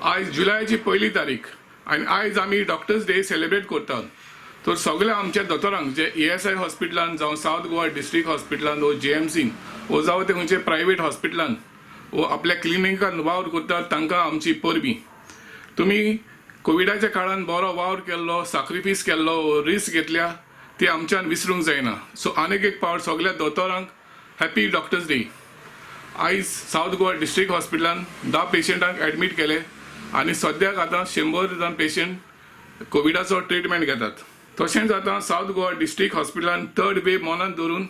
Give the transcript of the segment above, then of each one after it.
आयज जुलयाची पयली तारीख आनी आयज आमी डॉक्टर्स डे सेलिब्रेट करतात. तर सगळ्या आमच्या दोतोरांक जे ईएसआय हॉस्पिटलान जावं सावथ गोवा डिस्ट्रिक्ट हॉस्पिटलान वो जीएमसीन वो जावं ते खंयचे प्रायवेट हॉस्पिटलान वो आपल्या क्लिनिकान वावर करतात, तांकां आमची परबीं. तुमी कोविडाच्या काळान बरो वावर केल्लो, साक्रिफीस केल्लो, रिस्क घेतल्या, ती आमच्यान विसरूंक जायना. सो आनीक एक पावट सगळ्या दोतोरांक हॅपी डॉक्टर्स डे. आयज सावथ गोवा डिस्ट्रिक्ट हॉस्पिटलान 10 पेशंटांक ॲडमीट केले आनी सद्याक आतां 100 जाण पेशंट कोविडाचो ट्रिटमेंट घेतात. तशेंच आतां सावथ गोवा डिस्ट्रिक्ट हॉस्पिटलान थर्ड वेव मनात धरून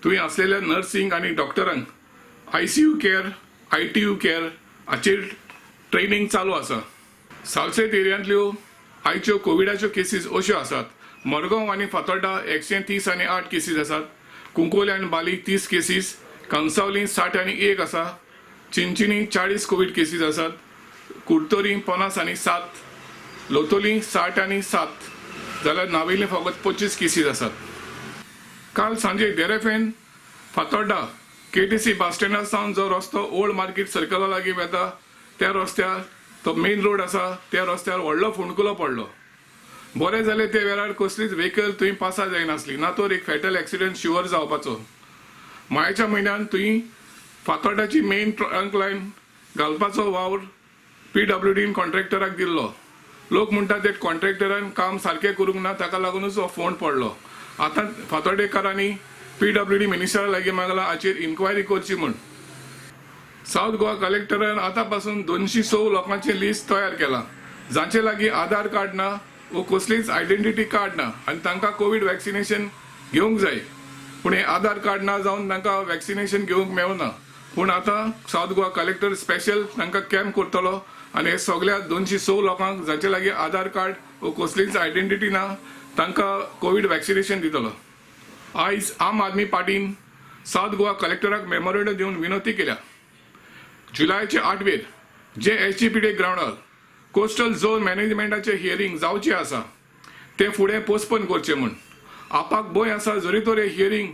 थंय आसलेल्या नर्सींक आनी डॉक्टरांक आयसीयू केअर, आयटीयू केअर हाचेर ट्रेनींग चालू आसा. सालसेत एरियांतल्यो आयच्यो कोविडाच्यो केसीस अश्यो आसात: मडगांव आनी फातोर्डा 130 आनी 8 केसीस आसात, कुंकोली आनी बाली 30 केसीस, कंसावली 60 आनी 1 आसा, चिंचिनी 40 कोवीड केसीस आसात, कुडतरी 50 आनी 7, लोतोली 60 आनी 7, जाल्यार नावेली फकत 25 केसीस आसात. काल सांजे देरेफेन फातोर्डा केटीसी बस स्टँडा सावन जो रस्तो ओल्ड मार्केट सर्कला लागीं वता, त्या रस्त्यार, तो मेन रोड आसा, त्या रस्त्यार व्हडलो फोंडकुलो पडलो. बरें जालें, ते वेळार कसलीच व्हेकल थंय पासार जायनासली, ना तर एक फेटल एक्सिडंट शुअर जावपाचो. मायाच्या म्हयन्यान थंय फातोर्डाची मेन ट्रंक लायन घालपाचो वावर पीडब्ल्यूडीन कॉन्ट्रॅक्टराक दिल्लो. लोक म्हणटात, ते कॉन्ट्रॅक्टरान काम सारकें करूंक ना, ताका लागूनच हो फोंड पडलो. आतां फातोर्डेकारांनी पीडब्ल्यूडी मिनिस्टरा लागीं मागला हाचेर इन्क्वायरी करची म्हूण. सावथ गोवा कलेक्टरान आतां पासून 206 लोकांचें लिस्ट तयार केलां, जांचे लागीं आधार कार्ड ना वो कसलीच आयडेंटिटी कार्ड ना आनी तांकां कोवीड वॅक्सिनेशन घेवंक जाय, पूण हें आधार कार्ड ना जावन तांकां वॅक्सिनेशन घेवंक मेळना. पूण आतां सावथ गोवा कलेक्टर स्पेशल तांकां कॅम्प करतलो आनी हे सगळ्या 206 लोकांक, जांचे लागीं आधार कार्ड वो कसलीच आयडेंटिटी ना, तांकां कोवीड वॅक्सिनेशन दितलो. आयज आम आदमी पार्टीन सावथ गोवा कलेक्टराक मेमोरेंडम दिवन विनंती केल्या, जुलयाचे 8वेर जे एसजीपीडी ग्रावंडार कोस्टल झोन मॅनेजमेंटाचे हियरींग जावचें आसा, तें फुडें पोस्टपोन करचें म्हूण. आपाक भंय आसा, जरी तर हें हियरींग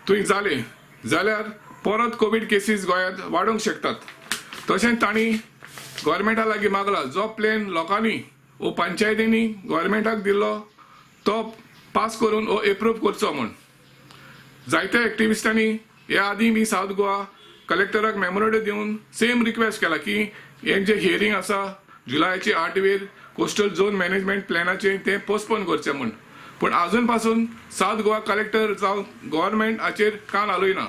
थंय जालें जाल्यार परत कोवीड केसीस गोंयांत वाडोवंक शकतात. तशेंच तांणी गोवोरमेंटा लागीं मागला, जो प्लॅन लोकांनी वो पंचायतींनी गोवोरमेंटाक दिल्लो, तो पास करून वो एप्रूव करचो म्हूण. जायत्या एक्टिविस्टांनी हे आदीं बी सावथ गोवा कलेक्टराक मेमोरेंडम दिवन सेम रिक्वेस्ट केला की हें जें हियरींग आसा जुलयाचे 8वेर कोस्टल झोन मॅनेजमेंट प्लॅनाचें, तें पोस्टपोन करचें म्हूण. पूण आजून पासून सावथ गोवा कलेक्टर जावं गव्हर्मेंट हाचेर कान हालयना.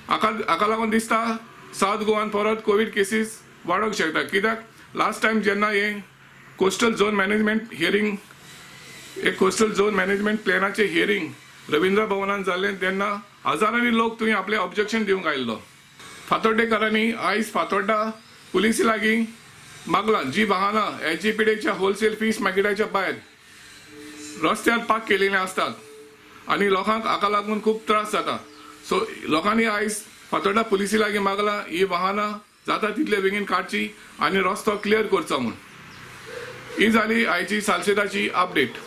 हाका लागून दिसता, सावथ गोवान परत कोवीड केसीस वाडोवंक शकता, कित्याक लास्ट टायम जेन्ना हें कोस्टल झोन मॅनेजमेंट हियरींग, एक कोस्टल झोन मॅनेजमेंट प्लॅनाचें हियरींग रवींद्र भवनान जाल्लें, तेन्ना हजारांनी लोक थंय आपलें ऑब्जेक्शन दिवंक आयिल्लो. फातोड्डेकारांनी आयज फातोड्डा पुलिसी लागीं मागलां, जी वाहनां एसजीपीडीच्या होलसेल फीश मार्केटाच्या भायर रस्त्यार पार्क केलेलीं आसतात आनी लोकांक हाका लागून खूब त्रास जाता, सो लोकांनी आयज फातोड्डा पुलिसी लागीं मागलां, ही वाहनां जाता तितले बेगीन काडची आनी रस्तो क्लियर करचो म्हूण. ही जाली आयची सालसेताची अपडेट.